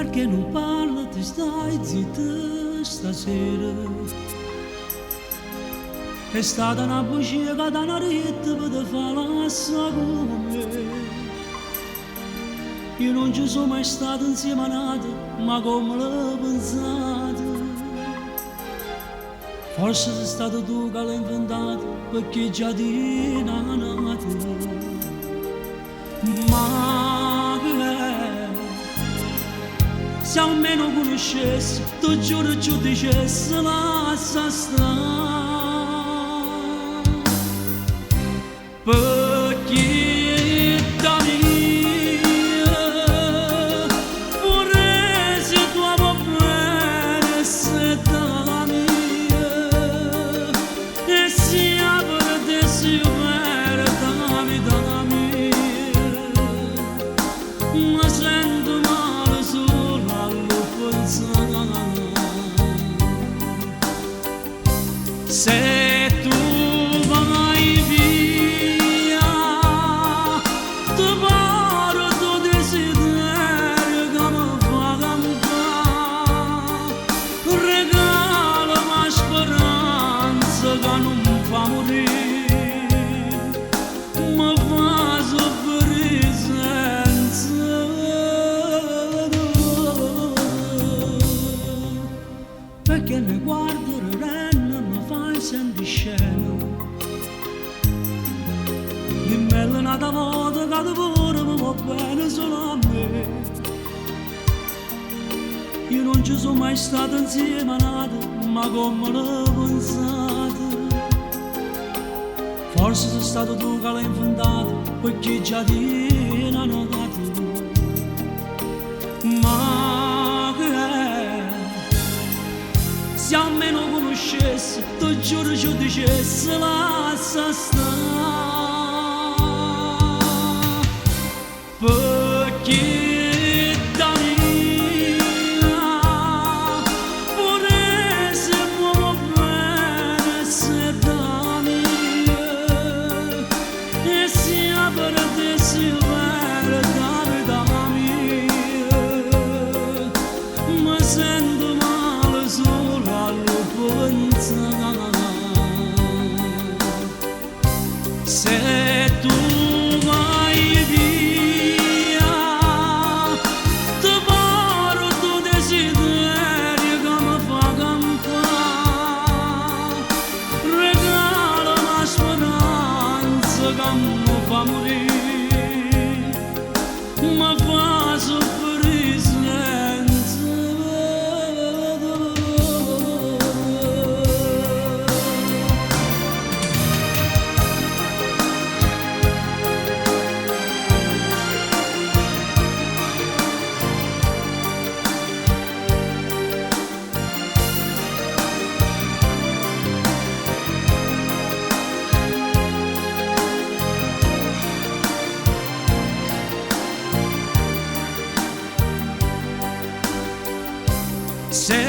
Perché nun parle, ti stai zitta stasera? È stata 'na bugia ca t'hanno ditto pe' te fa lassa cu me. Io nun ce so' mai stato insieme a n'ato, ma comme l'he pensato? Forse sei stato tu che l'hai inventato, pecché già tiene a n'ato. Ma che è? Se almeno cunuscesse, t' giuro c' 'o dicesse, lassa sta. Perché da mia, pure se tu 'a vuò bene, se da mia, e si 'a perdesse overo 'a vita mia, me sento male solo a lo pensà. Se tu vai via, te porte 'o desiderio ca me fa campà, regalame 'a speranza ca nun fa murì, me fa suffrì senza 'e te. Pecché me guarde rirenno, me fai sentì scemo. Dimmello n'ata vota ca pure me vuò bene solo a me. Io nun ce so' mai stato insieme a n'ato, ma comme l'he pensato? Forse sei stato tu che l'hai inventato, perché già tiene a n'ato. Ma che è? Se almeno cunuscesse, t' giuro c' 'o dicesse, lassa sta. Perché da mia, pure se vuò bene, se da mia, e si 'a perdesse overo 'a vita mia, me sento male solo a lo pensà. Se tu vai via, te porte 'o desiderio ca me fa campà, regalame 'a speranza ca me fa murì, me fa soffrì senza 'e te. Se